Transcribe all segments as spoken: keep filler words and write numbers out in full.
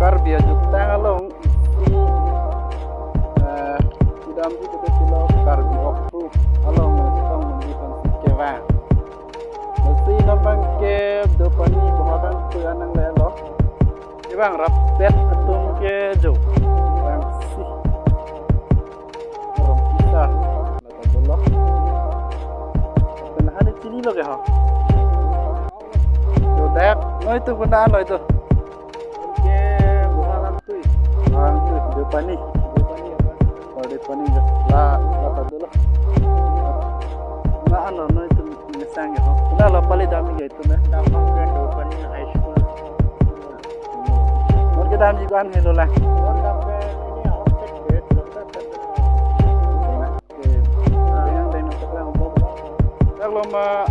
Karbi ajuttang along isi, eh, kedamji kedamji lo Karbi Okpru along nangchetong nangji pensi kevang. Lasi non abang ke Deopani boha abang tuya nanglelo. Kevang rapet atum ke jo. Vangsi Rongkisar. Lata dolo. Penhan chinilo ke ho. Jo dak, noi tu kena noi tu. Oke, boha alam tui. Alam tui, Deopani. Deopani apa? Oh, Deopani jo. La, lata dolo. Na ano noi tu mesang ke ho. Kena la pali dam ke itu me. Dam ke Deopani High School. Mon kedamji ko-an helo lang. Mon dam ke ini outfit ke, Oke. Yang lain untuk yang umum. Kalau ma,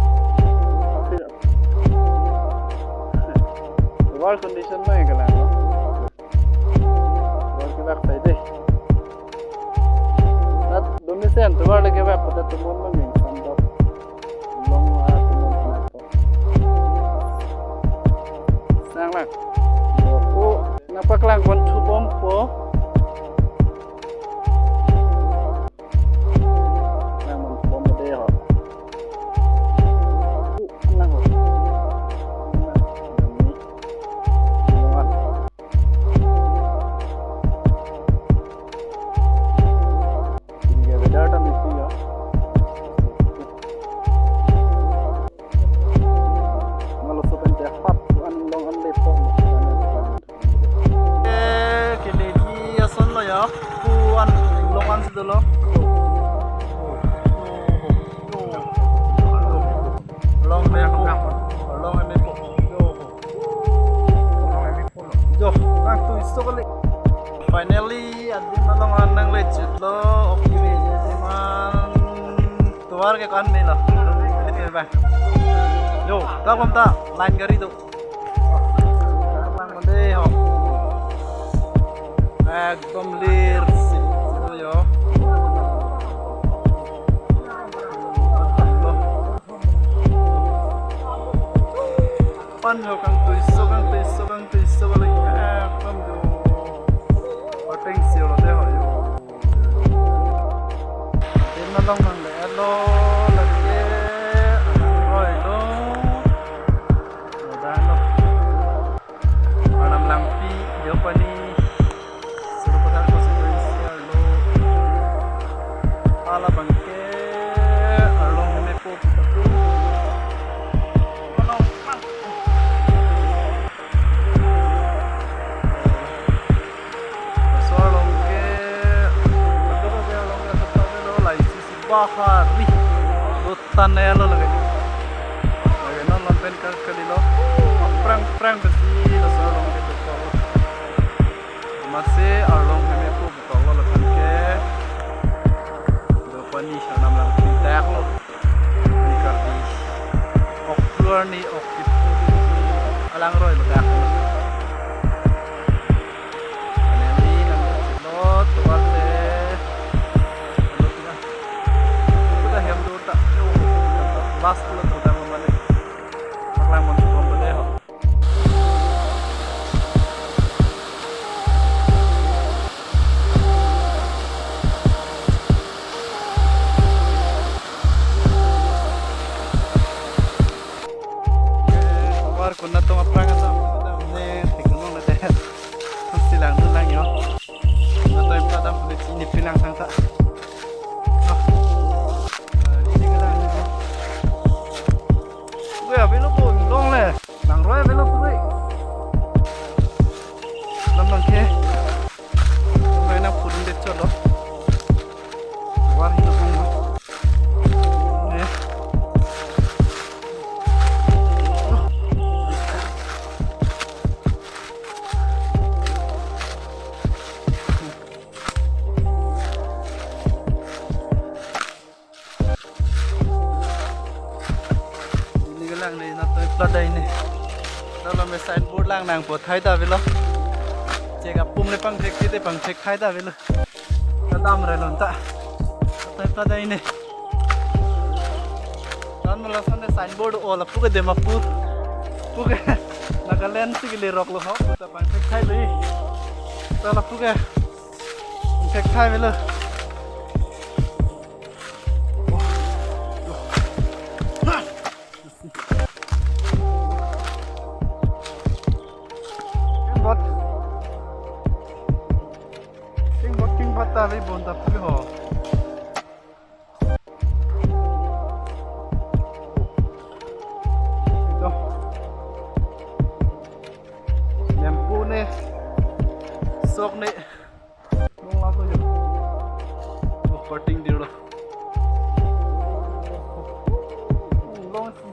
weather condition ma yang kelang. Weather kita excited. Nat domisen, weather lagi apa pada temun ma min sambok. Long, ah, temun kenapa? Sang lang. Ko nangpaklang pon thu bompo. Nang pon bompo de ho. Nang ho. Nang ni. Nang. Ini ke weather ta mesti ya. Malo so pen te hap an long an le pom. Eh, keleji ason lo ya. Pu an long an si dolo. Long me pu. Long me pu. Jo, kangtui so kali. Finally, adim along an nanglechitlo. Okay, adim an. Tovar ke kan mela. Ini ba. Jo, ta bom ta. Line gari tu. Bang mande ho. Ekdom lir si. Jo. Pan jo kangtui so, kangtui so, kangtui so, balik ekdom jo. Pateng si lo de ho jo. Adim along nanglelo lake, roi lo. Lo dan lo. Arnam Langpi, Deopani. Sarupathar constituency arlo. Hala abang ke arlong heme po putatu. Arlong pang. Laso arlong ke, laso arlong ke sapa lo, lahai si bahari. Lo tan ya lo lake. Lake non non pen kar kalilo. Prang prang besi laso arlong ke betul. Amatsi arlong heme po betul lo lakan ke. Deopani Arnam Langpi dak lo. Ini Karbi Okpru arni ok alang roi lo dak lo. Finally, nang lo tovar te. Lo tira. Sudah hem dur ta. Last lo tuh tang mana. Paklang mon bom bele ho. Tovar kuna tong aphrang atam ne thik nong ne te. Silang dun lang yo. Atoi padam ne chini pilang sang ta. Ah. Ini ke lang. Gue abis lo pun long le. Nang roi abis lo pun. Lam nang ke. Roi nang pun de cholo. War hi nang. Ne. Ini ke lang ne, natoi plat dai ne. Dalam signboard lang nangpo thai ta avelo. Chek apum le pangthek te pangthek thai ta avelo. Kadam re lon ta. Natoi plat dai ne. Dan mala san signboard o lapu ke Dimapur. Pu ke Nagaland si kele rok lo ho. Ta pangthek thai le. Tala puke. Thekthai avelo. Kingbot. Kingbot, kingbot ta ave bon ta puke ho. Ito. Nempo ne. Sok ne. Long laso jo. Oh, parting dir lo. Long si.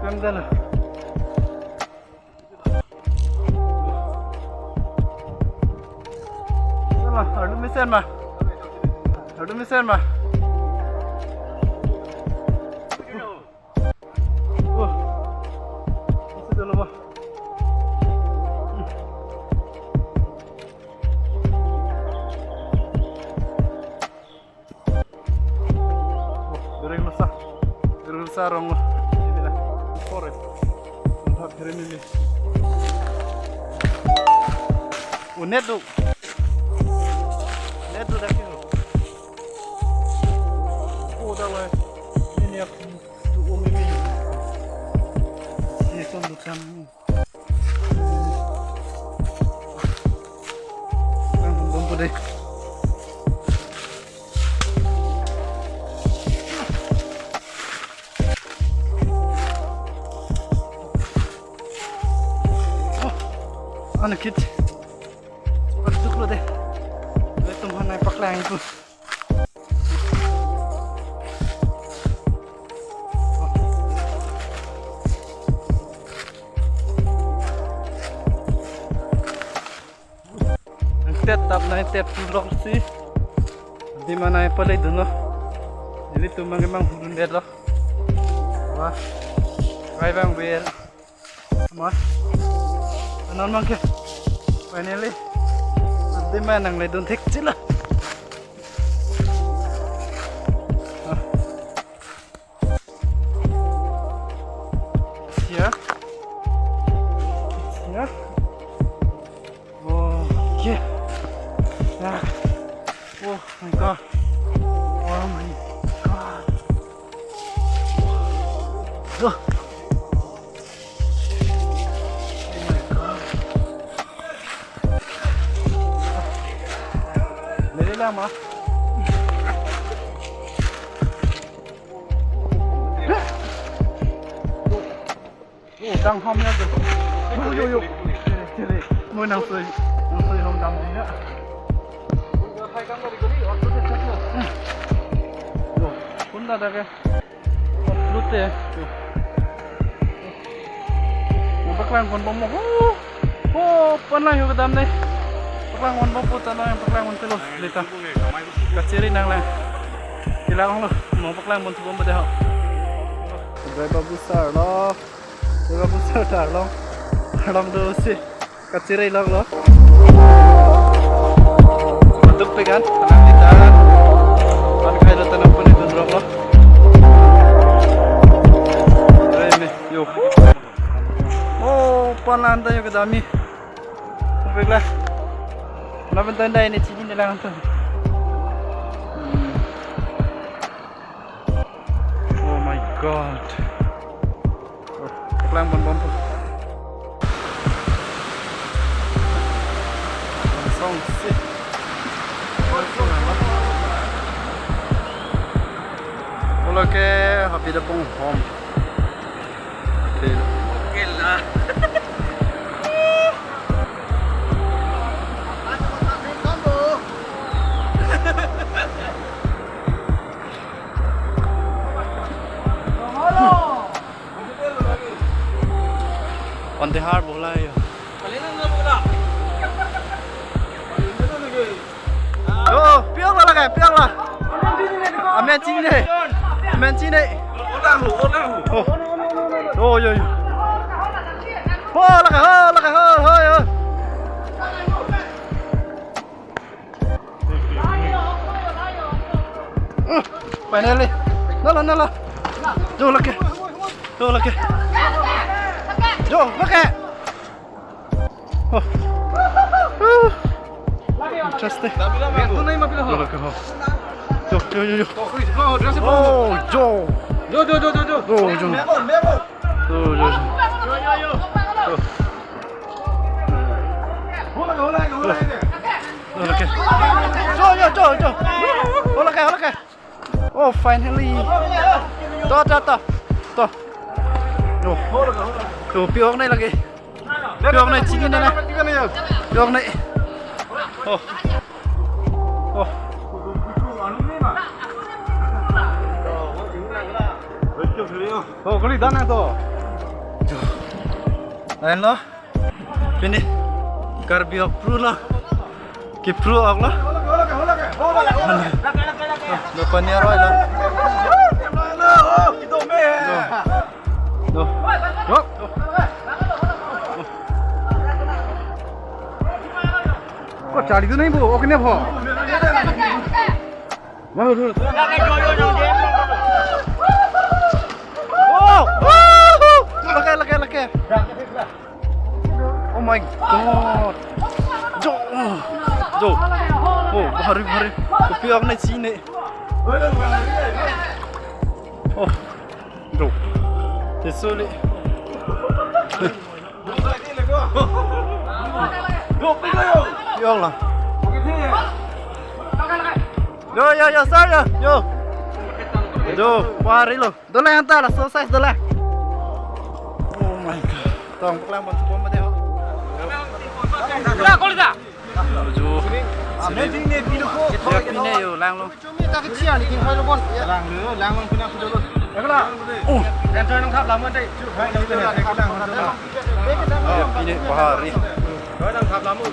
Klem dalo. Sama, ardu mesen ma. Ardu mesen ma. Oh. Masih dulu, bah. Oh, goreng masa. Goreng masa rong. Ini lah. Kore. Mantap, keren ini. Oh, net tu. Net tu dah kira. Oh, dah lah. Ini aku tu, oh, ini. Ini kan bukan. Ang bom po dei. Oh, ano kit. Patuklo dei. Ilitum hanai paklang pu. Ang tet tap nai tet tulok si. Di mana yang paling dun lo. Ilitum mang mang hudun det lo. Wah. Rai bang bel. Mas. Anon mang ke. Finally. Adi ma nangledun thek chila. Ah. Here. Here. Oh, yeah. Yeah. Oh my God. Oh my God. Oh. Oh my God. Lele lang, ma. Oh, tang ham ya tu. Yo, yo, yo. Chere, chere. Noi nang soi, nang soi ham dam di ya. Yo, pun dah dah ke. Lute. Mo paklang pon bom mo. Oh, oh, pon lang yo kedam ne. Paklang pon bom po ta nang paklang pon telo leta. Kachiri nang lang. Kilang lo. Mo paklang pon bom po dei ho. Driver bu sar lo. Driver bu sar ta long. Long do si. Kachiri lok lo. Matuk pegan, tenang kita. Pan khai lo tenang pun itu drop lo. Ayo, me, yo. Oh, pan lantai yo kedam ni. Perfect lah. Laban tanda ini cini ni lang tu. Hmm. Oh my God. Oh, paklang pon bom po. Langsung si. Oke, happy da pong home. Oke. Oke lah. On the hard bola yo. Yo, piang la lake, piang la. Amen chini dei. Amen chini dei. Oh. Oh, yo, yo. Oh, lake, oh, lake, oh, oh, yo. Finally. Nala, nala. Jo lake. Jo lake. Jo lake. Oh. Taste. Lo, lo ke ho. Jo, jo, jo, jo. Oh, jo. Jo, jo, jo, jo, jo. Oh, jo. Jo, jo, jo. Jo. Lo, lo ke. Jo, jo, jo, jo. Lo, lo ke, lo, lo ke. Oh, finally. To, to, to. To. To. To, pi-ok nai lake. Pi-ok nai, chini nai. Pi-ok nai. Oh. Oh. Oh, kali dana to. Lain lo. Pini Karbi ok phru lo. Kiphru ok lo. Do pani aroi lo. Do. Do. Do. Ko charli tu nahi bo, ok ne bo. Wow, wow. Oh! Lake, lake, lake. Oh my God. Jo. Jo. Oh, bhari, bhari. Kopi ok nai chini. Oh. Jo. Tesoli. Yo lang. Yo, yo, yo, sir, yo, yo. Jo, pari lo. Dole anta la, so size dole. Oh my God. Tong peklang pon tu pon mate ho. Udah, kalau dah. Jo. Amazing ne, pino ko. Ya, pine yo, lang lo. Cumi tak kecil ni, tinggal lo, Bos. Lang lo, lang lo, pina kudo lo. Ya, kalau. Oh. Yang tu nang thap lama deh. Hai, yang tu nang thap lama. Oh, pine pahari. Yang nang thap lama.